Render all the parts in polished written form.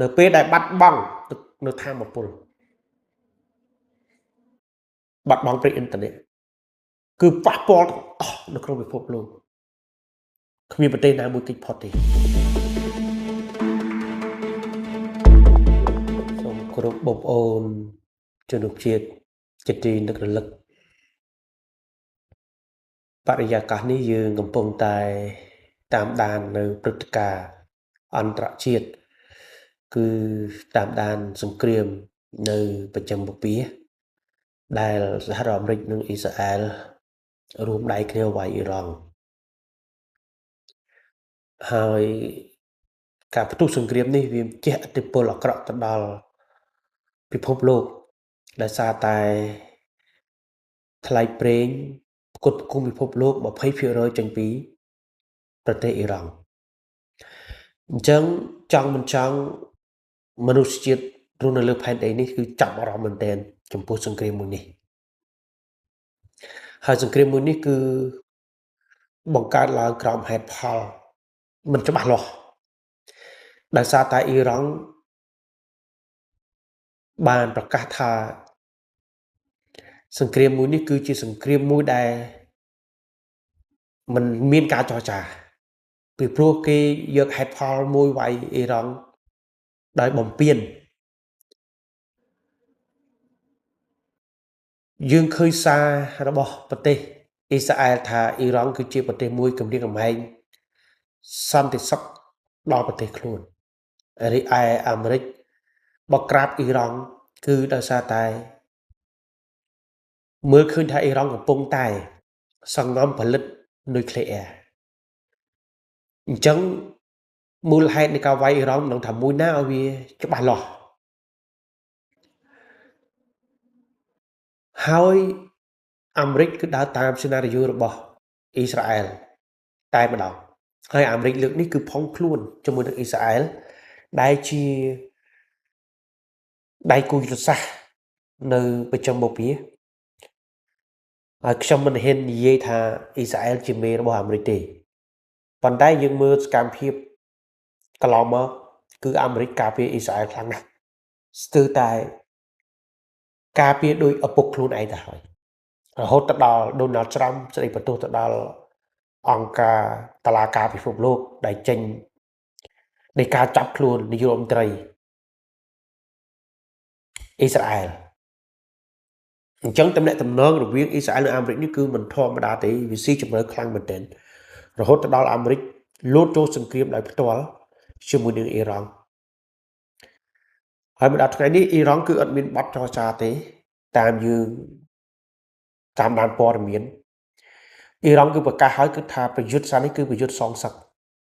នៅពេលដែលបាត់បង់នៅធម្មពលបាត់បង់ប្រេងឥន្ធនៈគឺប៉ះពាល់ទាំងអស់នៅក្នុងពិភពលោកគ្មានប្រទេសណាមួយគេចផុតទេសូមគោរពបងប្អូនជនរួមជាតិជាទីនឹករលឹកបរិយាកាសនេះយើងកំពុងតែតាមដាននៅព្រឹត្តិការណ៍អន្តរជាតិគឺតាមដានសង្គ្រាមនៅប្រចាំបូព៌ាដែលសហរដ្ឋអាមេរិកនិងអ៊ីស្រាអែលរួមដៃគ្នាវាយអ៊ីរ៉ង់ហើយការផ្ទុះសង្គ្រាមនេះវាជះឥទ្ធិពលអាក្រក់ទៅដល់ពិភពលោកដោយសារតែថ្លៃប្រេងផ្គត់ផ្គង់ពិភពលោក 20% ចេញពីប្រទេសអ៊ីរ៉ង់អញ្ចឹងចង់មិនចង់មនុស្សជាតិរស់នៅលើផែនដីនេះគឺចាប់អារម្មណ៍មែនទែនចំពោះសង្គ្រាមមួយនេះហើយសង្គ្រាមមួយនេះគឺបង្កើតឡើងក្រោមហេតុផលមិនច្បាស់លាស់ដោយសារតែអ៊ីរ៉ង់បានប្រកាសថាសង្គ្រាមមួយនេះគឺជាសង្គ្រាមមួយដែលមិនមានការចរចាពីព្រោះគេយកហេតុផលមួយវាយអ៊ីរ៉ង់ដោយបំពេញយើងឃើញសាររបស់ប្រទេសអ៊ីស្រាអែលថាអ៊ីរ៉ង់គឺជាប្រទេសមួយគំរាមកំហែងសន្តិសុខដល់ប្រទេសខ្លួនរីឯអាមេរិកបក្រាបអ៊ីរ៉ង់គឺដោយសារតែមើលឃើញថាអ៊ីរ៉ង់កំពុងតែសង្ងំផលិតនុយក្លេអ៊ែរអញ្ចឹងមូលហេតុនៃការវាយអ៊ីរ៉ង់មិនដឹងថាមួយណាឲ្យវាច្បាស់លាស់ហើយអាមេរិកគឺដើរតាមសេណារីយ៉ូរបស់អ៊ីស្រាអែលតែម្ដងហើយអាមេរិកលើកនេះគឺផុងខ្លួនជាមួយនឹងអ៊ីស្រាអែលដែលជាដៃគូយុទ្ធសាស្ត្រនៅប្រចាំបូព៌ាហើយខ្ញុំមិនហ៊ាននិយាយថាអ៊ីស្រាអែលជាមេរបស់អាមេរិកទេប៉ុន្តែយើងមើលសកម្មភាពកន្លងមកគឺអាមេរិកការពារអ៊ីស្រាអែលខ្លាំងណាស់ស្ទើរតែការពារដោយឪពុកខ្លួនឯងទៅហើយរហូតទៅដល់ដូណាល់ត្រាំស្ដីបន្ទោសទៅដល់អង្គការតឡាការពិភពលោកដែលចេញនៃការចាប់ខ្លួននាយករដ្ឋមន្ត្រីអ៊ីស្រាអែលអញ្ចឹងតំណែងតំណងរវាងអ៊ីស្រាអែលនិងអាមេរិកនេះគឺមិនធម្មតាទេវាស៊ីជម្រៅខ្លាំងមែនទែនរហូតទៅដល់អាមេរិកលោតចូលសង្គ្រាមដោយផ្ទាល់ជាមួយនឹងអ៊ីរ៉ង់ហើយមកដល់ថ្ងៃនេះអ៊ីរ៉ង់គឺអត់មានបទចរចាទេតាមយើងតាមដានព័ត៌មានអ៊ីរ៉ង់គឺប្រកាសហើយគឺថាប្រយុទ្ធសាស្ត្រនេះគឺប្រយុទ្ធសងសឹក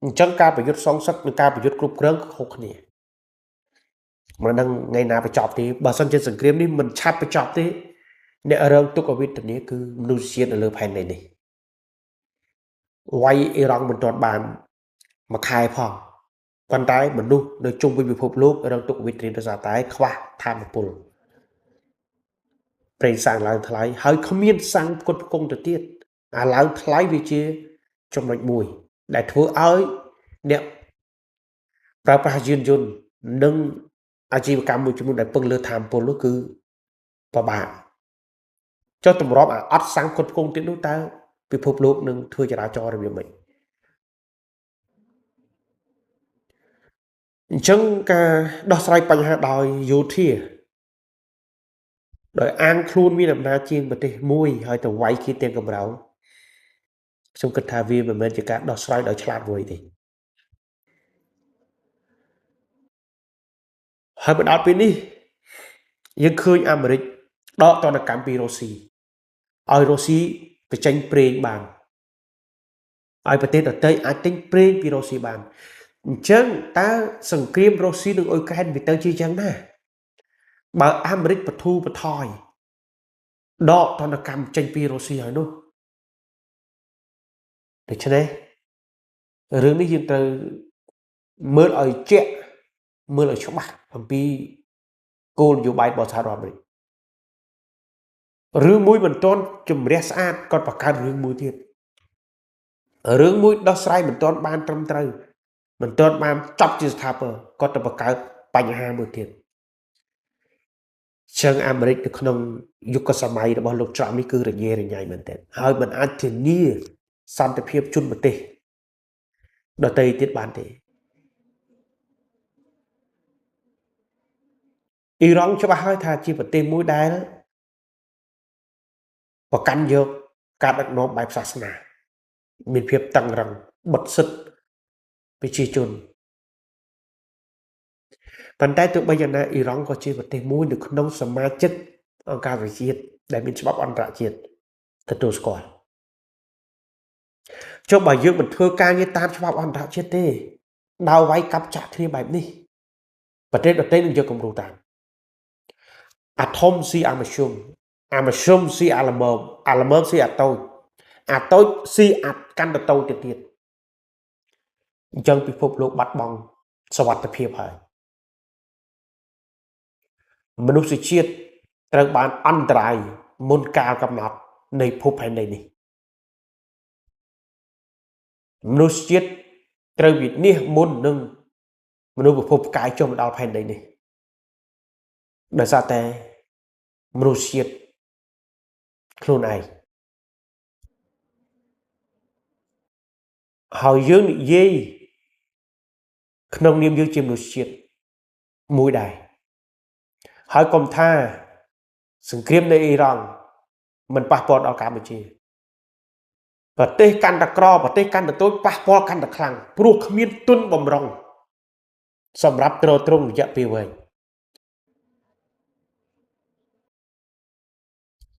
អញ្ចឹងការប្រយុទ្ធសងសឹកនិងការប្រយុទ្ធគ្រប់គ្រងខុសគ្នាមិនដឹងថ្ងៃណាបញ្ចប់ទេបើសិនជាសង្គ្រាមនេះមិនឆាប់បញ្ចប់ទេអ្នករងទុក្ខអវេទនាគឺមនុស្សជាតិនៅលើផែនដីនេះវាយអ៊ីរ៉ង់មិនទាន់បានមួយខែផងប៉ុន្តែមនុស្សនៅជុំវិញពិភពលោករងទុក្ខវេទនាដោយសារតែខ្វះធម៌ពលប្រេងសាំងឡើងថ្លៃហើយគ្មានសាំងផ្គត់ផ្គង់ទៅទៀតអាឡើងថ្លៃវាជាចំណុចមួយដែលធ្វើឲ្យអ្នកប្រើប្រាស់យានយន្តនិងអាជីវកម្មមួយចំនួនដែលពឹងលើធម៌ពលនោះគឺពិបាកចុះទម្រាំអាអត់សាំងផ្គត់ផ្គង់ទៀតនោះតើពិភពលោកនឹងធ្វើចរាចរណ៍របៀបម៉េចអញ្ចឹងការដោះស្រាយបញ្ហាដោយយោធាដោយអាងខ្លួនមានអំណាចជាងប្រទេសមួយហើយទៅវាយគេទាំងកម្រោលខ្ញុំគិតថាវាមិនមែនជាការដោះស្រាយដោយឆ្លាតវៃទេហើយមកដល់ពេលនេះយើងឃើញអាមេរិកដកទណ្ឌកម្មពីរុស្ស៊ីឲ្យរុស្ស៊ីបញ្ចេញប្រេងបានឲ្យប្រទេសដទៃអាចទិញប្រេងពីរុស្ស៊ីបានអញ្ចឹងតើសង្គ្រាមរុស្ស៊ីនិងអ៊ុយក្រែនវាទៅជាយ៉ាងណាបើអាមេរិកបធូរបថយដកទណ្ឌកម្មចេញពីរុស្ស៊ីហើយនោះដូច្នេះរឿងនេះយើងត្រូវមើលឲ្យជាក់មើលឲ្យច្បាស់អំពីគោលនយោបាយរបស់សហរដ្ឋអាមេរិករឿងមួយមិនទាន់ជំរះស្អាតគាត់បង្កើតរឿងមួយទៀតរឿងមួយដោះស្រាយមិនទាន់បានត្រឹមត្រូវមិនទាន់បានចប់ជាស្ថាពរគាត់ទៅបង្កើត បញ្ហាមួយទៀតចឹងអាមេរិកនៅក្នុងយុគសម័យរបស់លោកត្រាំនេះគឺរញ៉េរញ៉ៃមែនទែនហើយមិនអាចធានាសន្តិភាពជនប្រទេសដទៃទៀតបានទេអ៊ីរ៉ង់ច្បាស់ហើយថាជាប្រទេសមួយដែលប្រកាន់យកការដឹកនាំបែបសាសនាមានភាពតឹងរឹងបិទសិទ្ធិប្រជាជនប៉ុន្តែទោះបីយ៉ាងណាអ៊ីរ៉ង់ក៏ជាប្រទេសមួយនៅក្នុងសមាជិកអង្គការសហជាតិដែលមានច្បាប់អន្តរជាតិទទួលស្គាល់ចុះបើយើងមិនធ្វើការងារតាមច្បាប់អន្តរជាតិទេដើរវាយកាប់ចាក់គ្នាបែបនេះប្រទេសដទៃនឹងយកគំរូតាមអាធំស៊ីអាមឈុំអាមឈុំស៊ីអាល្មមអាល្មមស៊ីអាតូចអាតូចស៊ីអាកាន់តែតូចទៅទៀតអញ្ចឹងពិភពលោកបាត់បង់សុវត្ថិភាពហើយមនុស្សជាតិត្រូវបានអន្តរាយមុនកាលកំណត់នៃភពផែនដីនេះមនុស្សជាតិត្រូវវិនិច្ឆ័យមុននឹងមនុស្សពិភពផ្កាយចុះមកដល់ផែនដីនេះដោយសារតែមនុស្សជាតិខ្លួនឯងហើយយើងនិយាយក្នុងនាមយើងជាមនុស្សជាតិមួយដែរហើយកុំថាសង្គ្រាមនៅអ៊ីរ៉ង់មិនប៉ះពាល់ដល់កម្ពុជាប្រទេសកាន់តែក្រប្រទេសកាន់តែតូចប៉ះពាល់កាន់តែខ្លាំងព្រោះគ្មានទុនបំរុងសម្រាប់ទ្រទ្រង់រយៈពេលវែង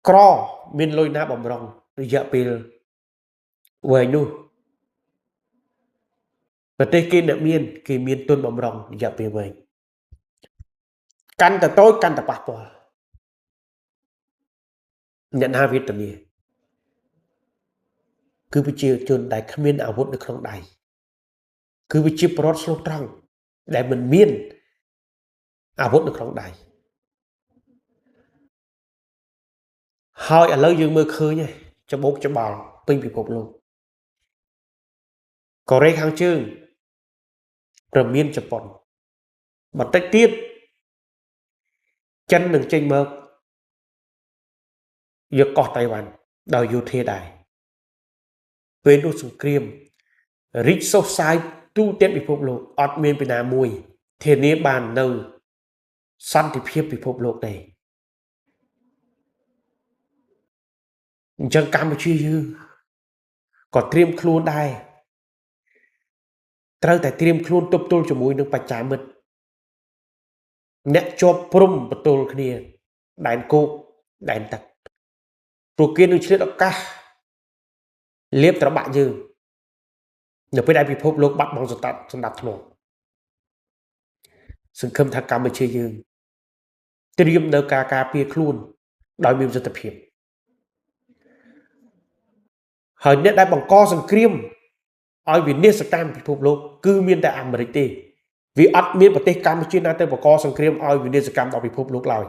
ក្រមានលុយណាបំរុងរយៈពេលវែងនោះប្រទេសគេអ្នកមានគេមានទុនបំរុងរយៈពេលវែងកាន់តែតូចកាន់តែប៉ះពាល់អ្នកណាវេទនាគឺប្រជាជនដែលគ្មានអាវុធនៅក្នុងដៃគឺប្រជាពលរដ្ឋស្លូតត្រង់ដែលមិនមានអាវុធនៅក្នុងដៃហើយឥឡូវយើងមើលឃើញហើយច្បោកច្បល់ពេញពិភពលោកកូរ៉េខាងជើងព្រមានជប៉ុនបន្តិចទៀតចិននឹងចេញមកយកកោះតៃវ៉ាន់ដោយយោធាដែរពេលនោះសង្គ្រាមរីកសុះសាយទូទាំងពិភពលោកអត់មានពីណាមួយធានាបាននៅសន្តិភាពពិភពលោកទេអញ្ចឹងកម្ពុជាយើងក៏ត្រៀមខ្លួនដែរត្រូវតែត្រៀមខ្លួនទប់ទល់ជាមួយនឹងបច្ចាមិត្តអ្នកជាប់ព្រំបទល់គ្នាដែនគោកដែនទឹកព្រោះគេនឹងឆ្លៀតឱកាសលៀបត្របាក់យើងនៅពេលដែលពិភពលោកបាត់បង់សម្ដាប់ធ្នាប់សង្ឃឹមថាកម្ពុជាយើងត្រៀមនៅការការពារខ្លួនដោយមានប្រសិទ្ធភាពហើយអ្នកដែលបង្កសង្គ្រាមឲ្យវិនាសកម្មពិភពលោកគឺមានតែអាមេរិកទេវាអត់មានប្រទេសកម្ពុជាណាទៅបង្កសង្គ្រាមឲ្យវិនាសកម្មដល់ពិភពលោកឡើយ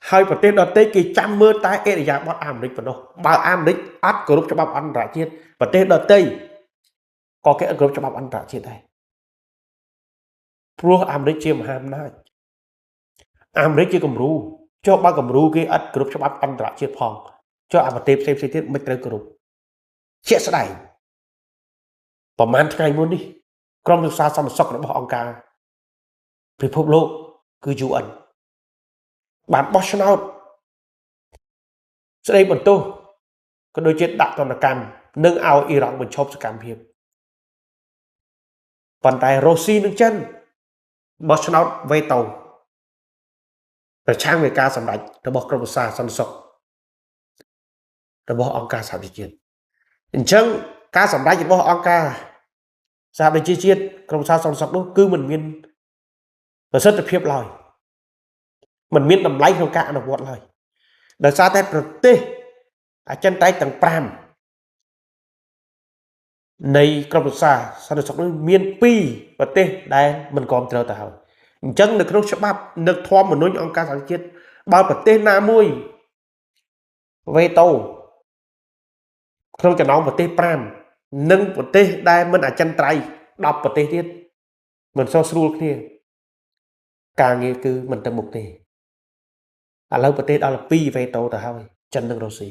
ហើយប្រទេសដទៃគេចាំមើលតែឥរិយាបថអាមេរិកប៉ុណ្ណោះបើអាមេរិកអត់គោរពច្បាប់អន្តរជាតិប្រទេសដទៃក៏គេអត់គោរពច្បាប់អន្តរជាតិដែរព្រោះអាមេរិកជាមហាអំណាចអាមេរិកជាគំរូចុះបើគំរូគេអត់គោរពច្បាប់អន្តរជាតិផងចុះអាប្រទេសផ្សេងៗទៀតមិនត្រូវគោរពជាក់ស្ដែងប្រហែលថ្ងៃមុននេះក្រុមប្រឹក្សាសន្តិសុខរបស់អង្គការពិភពលោកគឺ UN បានបោះឆ្នោតស្ដីបន្ទោសក៏ដូចជាដាក់ទណ្ឌកម្មនិងឲ្យអ៊ីរ៉ង់បញ្ឈប់សកម្មភាពប៉ុន្តែរុស្ស៊ីនិងចិនបោះឆ្នោតវេតូប្រឆាំងនឹងការសម្រេចរបស់ក្រុមប្រឹក្សាសន្តិសុខរបស់អង្គការសហប្រជាជាតិអញ្ចឹងការសម្រេចរបស់អង្គការសហប្រជាជាតិក្រុមប្រឹក្សាសន្តិសុខនោះគឺមិនមានប្រសិទ្ធភាពឡើយមិនមានតម្លៃក្នុងការអនុវត្តឡើយដោយសារតែប្រទេសអចិន្ត្រៃយ៍ទាំង5នៃក្រុមប្រឹក្សាសន្តិសុខនោះមាន2ប្រទេសដែលមិនគាំទ្រទៅហើយអញ្ចឹងនៅក្នុងច្បាប់នៅធម្មនុញ្ញអង្គការសហប្រជាជាតិបើប្រទេសណាមួយវេតូក្នុងចំណោមប្រទេស5និងប្រទេសដែលមិនអចិន្ត្រៃយ៍10ប្រទេសទៀតមិនសូវស្រួលគ្នា ការងារគឺមិនទៅមុខទេឥឡូវប្រទេសដល់2វេតូទៅហើយចិននិងរុស្ស៊ី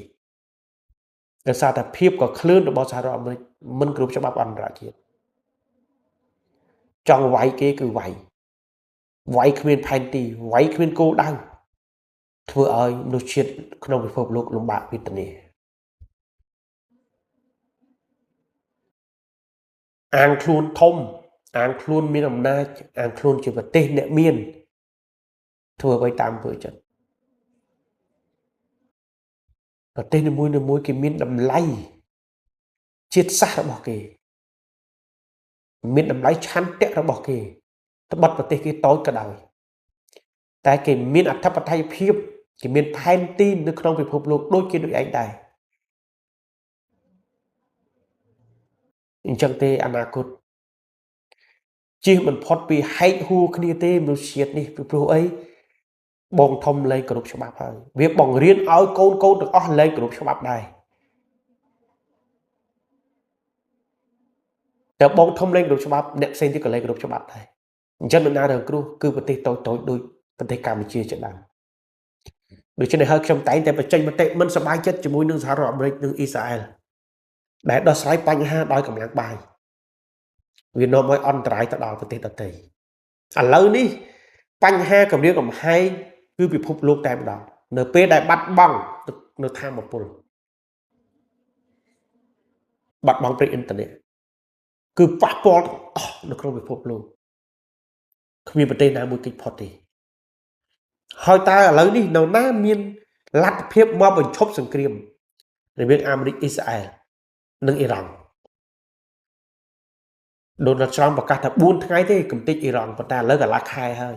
ដោយសារតែភាពក៏ឃ្លឿនរបស់សហរដ្ឋអាមេរិកមិនគ្រប់ច្បាប់អន្តរជាតិចង់វាយគេគឺវាយវាយគ្មានផែនទីវាយគ្មានគោលដៅធ្វើឲ្យមនុស្សជាតិក្នុងពិភពលោកលំបាកវេទនាអាងខ្លួនធំអាងខ្លួនមានអំណាចអាងខ្លួនជាប្រទេសអ្នកមានធ្វើអ្វីតាមអំពើចិត្តប្រទេសនីមួយៗគេមានតម្លៃជាតិសាសន៍របស់គេមានតម្លៃឆន្ទៈរបស់គេត្បិតប្រទេសគេតូចក៏ដោយតែគេមានអធិបតេយ្យភាពគេមានផែនទីនៅក្នុងពិភពលោកដូចគេដូចឯងដែរអញ្ចឹងទេអនាគតជៀសមិនផុតពីហែកហួរគ្នាទេមនុស្សជាតិនេះពីព្រោះអីបងធំលែងគ្រប់ច្បាប់ហើយវាបង្រៀនឲ្យកូនកូនទាំងអស់លែងគ្រប់ច្បាប់ដែរតែបងធំលែងគ្រប់ច្បាប់អ្នកផ្សេងទៀតក៏លែងគ្រប់ច្បាប់ដែរអញ្ចឹងនរណារងគ្រោះគឺប្រទេសតូចៗដូចប្រទេសកម្ពុជាជាដើមដូច្នេះហើយខ្ញុំតែងតែបញ្ចេញមតិមិនសប្បាយចិត្តជាមួយនឹងសហរដ្ឋអាមេរិកនិងអ៊ីស្រាអែលដែលដោះស្រាយបញ្ហាដោយកម្លាំងបាយវានាំឲ្យអន្តរាយទៅដល់ប្រទេសដទៃឥឡូវនេះបញ្ហាគំរាមកំហែងគឺពិភពលោកតែម្ដងនៅពេលដែលបាត់បង់នៅធម៌ពលបាត់បង់ប្រេងឥន្ធនៈគឺប៉ះពាល់ទាំងអស់នៅក្នុងពិភពលោកគ្មានប្រទេសណាមួយគេចផុតទេហើយតើឥឡូវនេះនៅណាមានលទ្ធភាពមកបញ្ឈប់សង្គ្រាមរវាងអាមេរិកអ៊ីស្រាអែលនិងអ៊ីរ៉ង់ដូណាល់ត្រាំប្រកាសថា4ថ្ងៃទេកំទេចអ៊ីរ៉ង់ប៉ុន្តែឥឡូវកន្លះខែហើយ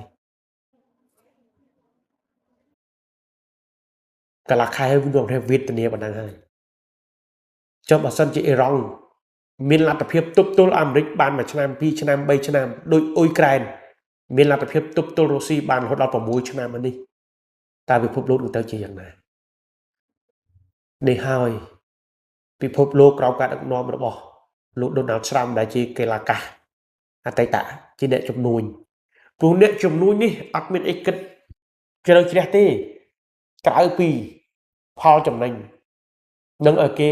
កន្លះខែហើយវាវេទនាប៉ុណ្ណឹងហើយចុះបើសិនជាអ៊ីរ៉ង់មានលទ្ធភាពទប់ទល់អាមេរិកបាន1ឆ្នាំ2ឆ្នាំ3ឆ្នាំដូចអ៊ុយក្រែនមានលទ្ធភាពទប់ទល់រុស្ស៊ីបានរហូតដល់6ឆ្នាំនេះតើពិភពលោកនឹងទៅជាយ៉ាងណានេះហើយពិភពលោកក្រោមការដឹកនាំរបស់លោកដូណាល់ត្រាំដែលជាកីឡាកាសអតីតជាអ្នកជំនួញព្រោះអ្នកជំនួញនេះអត់មានអីគិតជ្រៅជ្រះទេក្រៅពីផលចំណេញនឹងឲ្យគេ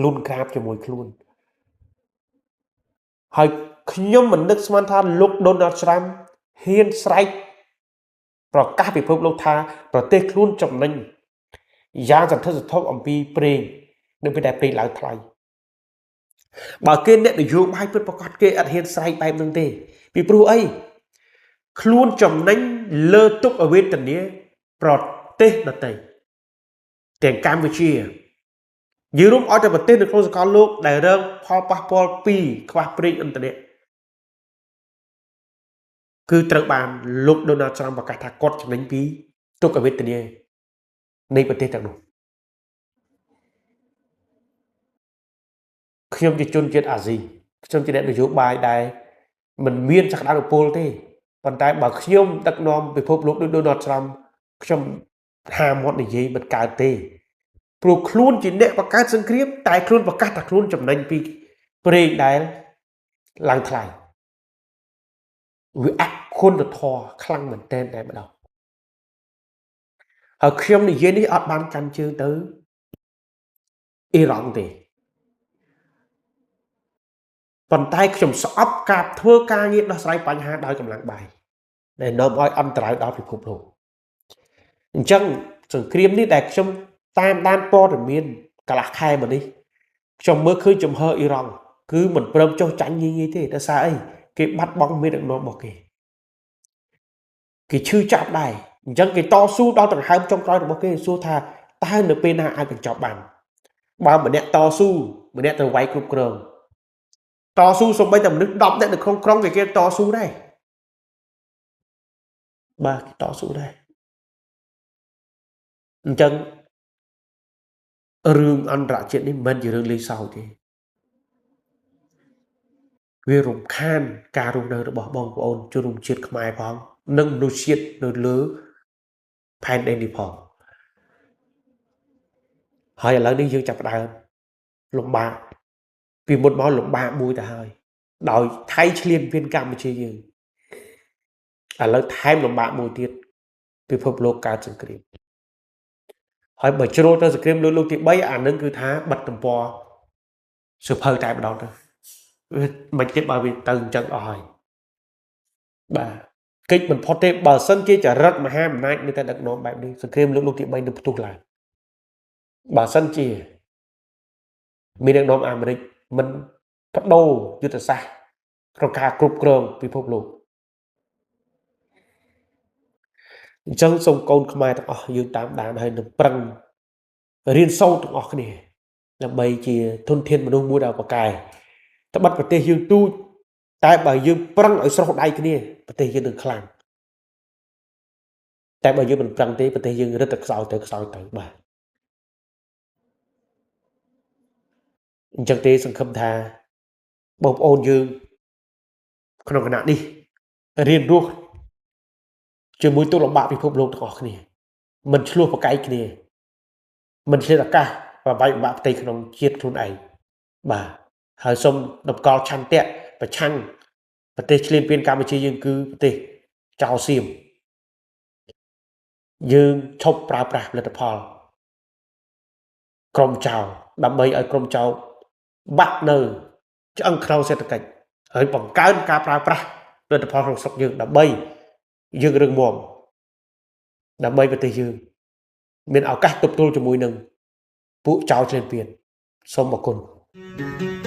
លូនក្រាបជាមួយខ្លួនហើយខ្ញុំមិននឹកស្មានថាលោកដូណាល់ត្រាំហ៊ានស្រែកប្រកាសពិភពលោកថាប្រទេសខ្លួនចំណេញយ៉ាងសន្ធឹកសន្ធាប់អំពីប្រេងនៅពេលដែលប្រេងឡើងថ្លៃបើគេអ្នកនយោបាយពិតប្រាកដគេអត់ហ៊ានស្រែកបែបនឹងទេពីព្រោះអីខ្លួនចំណេញលើទុក្ខវេទនាប្រទេសដទៃទាំងកម្ពុជានិយាយរួមឲ្យតែប្រទេសនៅក្នុងសកលលោកដែលរងផលប៉ះពាល់ពីខ្វះប្រេងឥន្ធនៈគឺត្រូវបានលោកដូណាល់ត្រាំប្រកាសថាគាត់ចំណេញពីទុក្ខវេទនានៃប្រទេសទាំងនោះខ្ញុំជាជនជាតិអាស៊ីខ្ញុំជាអ្នកនយោបាយដែលមិនមានសក្តានុពលទេប៉ុន្តែបើខ្ញុំដឹកនាំពិភពលោកដូចដូណាល់ត្រាំខ្ញុំហាមាត់និយាយមិនកើតទេព្រោះខ្លួនជាអ្នកបង្កើតសង្គ្រាមតែខ្លួនប្រកាសថាខ្លួនចំណេញពីប្រេងដែលឡើងថ្លៃវាអគុណធម៌ខ្លាំងមែនទែនតែម្ដងហើយខ្ញុំនិយាយនេះអត់បានកាន់ជើងទៅអ៊ីរ៉ង់ទេប៉ុន្តែខ្ញុំស្អប់ការធ្វើការងារដោះស្រាយបញ្ហាដោយកម្លាំងបាយដែលនាំឲ្យអន្តរាយដល់ពិភពលោកអញ្ចឹងសង្គ្រាមនេះដែលខ្ញុំតាមដានព័ត៌មានកន្លះខែមកនេះខ្ញុំមើលឃើញចំហអ៊ីរ៉ង់គឺមិនព្រមចុះចាញ់ងាយៗទេដោយសារអីគេបាត់បង់មេដឹកនាំរបស់គេគេឈឺចាប់ដែរអញ្ចឹងគេតស៊ូដល់ដង្ហើមចុងក្រោយរបស់គេសួរថាតើនៅពេលណាអាចបញ្ចប់បានបើម្នាក់តស៊ូម្នាក់ទៅវាយគ្រប់គ្រងតស៊ូសូម្បីតែមនុស្ស10នាក់នៅក្នុងក្រុងគេតស៊ូដែរបាទគេតស៊ូដែរអញ្ចឹងរឿងអន្តរជាតិនេះមិនមែនជារឿងលេងសើចទេវារំខានការរស់នៅរបស់បងប្អូនជនរួមជាតិខ្មែរផងនិងមនុស្សជាតិនៅលើផែនដីនេះផងហើយឥឡូវនេះយើងចាប់ផ្ដើមលំបាកពីមុនមកលំបាកមួយទៅហើយដោយថៃឈ្លានពានកម្ពុជាយើង ឥឡូវថែមលំបាកមួយទៀតពិភពលោកកើតសង្គ្រាមហើយបើជ្រុលទៅសង្គ្រាមលើលោកទី3អានឹងគឺថាបិទទំព័រសៀវភៅតែម្ដងទៅមិនទៀតបើវាទៅអញ្ចឹងអស់ហើយបាទកិច្ចមិនផុតទេបើសិនជាចរិតមហាអំណាចនៅតែដឹកនាំបែបនេះសង្គ្រាមលើកលោកទី3នឹងផ្ទុះឡើងបើសិនជាមានដឹកនាំអាមេរិកមិនបដូរយុទ្ធសាស្ត្រក្នុងការគ្រប់គ្រងពិភពលោកអញ្ចឹងសូមកូនខ្មែរទាំងអស់យើងតាមដានហើយនឹងប្រឹងរៀនសូត្រទាំងអស់គ្នាដើម្បីជាធនធានមនុស្សមួយដែលប្រកែត្បិតប្រទេសយើងទូចតែបើយើងប្រឹងឲ្យស្រោះដៃគ្នាប្រទេសយើងនឹងខ្លាំងតែបើយើងមិនប្រឹងទេប្រទេសយើងរឹតតែខ្សោយទៅខ្សោយទៅបាទអញ្ចឹងទេសង្ឃឹមថាបងប្អូនយើងក្នុងគណៈនេះរៀនរស់ជាមួយទុក្ខលំបាកពិភពលោកទាំងអស់គ្នាមិនឆ្លោះប្រកែកគ្នាមិនឆ្លៀតឱកាសបបាយបាក់ផ្ទៃក្នុងជាតិខ្លួនឯងបាទហើយសូមតម្កល់ឆន្ទៈប្រឆាំងប្រទេសឈ្លានពានកម្ពុជាយើងគឺប្រទេសចៅសៀមយើងឈប់ប្រើប្រាស់ផលិតផលក្រុមចៅដើម្បីឲ្យក្រុមចៅបាក់នៅឆ្អឹងខ្នងសេដ្ឋកិច្ចហើយបង្កើនការប្រើប្រាស់ផលិតផលក្នុងស្រុកយើងដើម្បីយើងរឹងមាំដើម្បីប្រទេសយើងមានឱកាសទប់ទល់ជាមួយនឹងពួកចៅឈ្លានពានសូមអរគុណ។